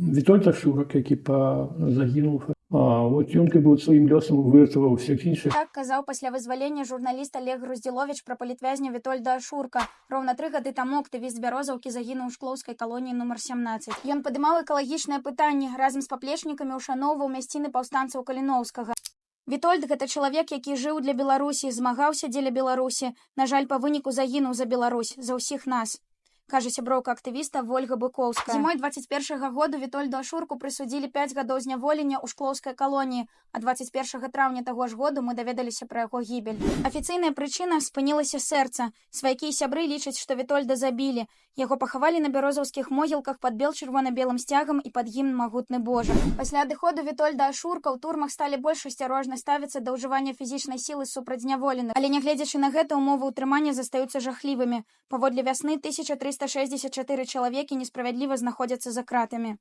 Вітольд Ашурак, які загінуў, вот ён как бы вот сваім лёсам выратаваў всех іншых. Так казаў пасля вызвалення журналіст Алег Груздзіловіч пра палітвязня Вітольда Ашурка. Роўна 3 гады таму актывіст з Бярозаўкі загінуў у шклоўскай калоніі нумар 17. Ён падымаў экалагічныя пытанні, разам з паплечнікамі ўшаноўваў мясціны паўстанцаў Каліноўскага. Вітольд — гэта чалавек, які жыў для Беларусі, змагаўся дзеля Беларусі. На жаль, па выніку загінуў за Беларусь, за ўсіх нас, кажа сяброўка актывіста Вольга Быкоўская. Зімой 21 году Вітольду Ашурку прысудзілі 5 гадоў зняволення ў шклоўскай калоніі, а 21 траўня таго ж году мы даведаліся пра яго гібель. Афіцыйная прычына — спынілася сэрца. Сваякі і сябры лічаць, што Вітольда забілі. Яго пахавалі на бярозаўскіх могілках пад бел-чырвона-белым сцягам і пад гімн «Магутны Божа». Пасля адыходу Вітольда Ашурка ў турмах сталі больш асцярожна ставіцца да ўжывання фізічнай сілы супраць зняволеных. Але, нягледзячы на гэта, умовы ўтрымання застаюцца жахлівымі. Паводле «Вясны», 1364 чалавекі несправядліва знаходзяцца за кратамі.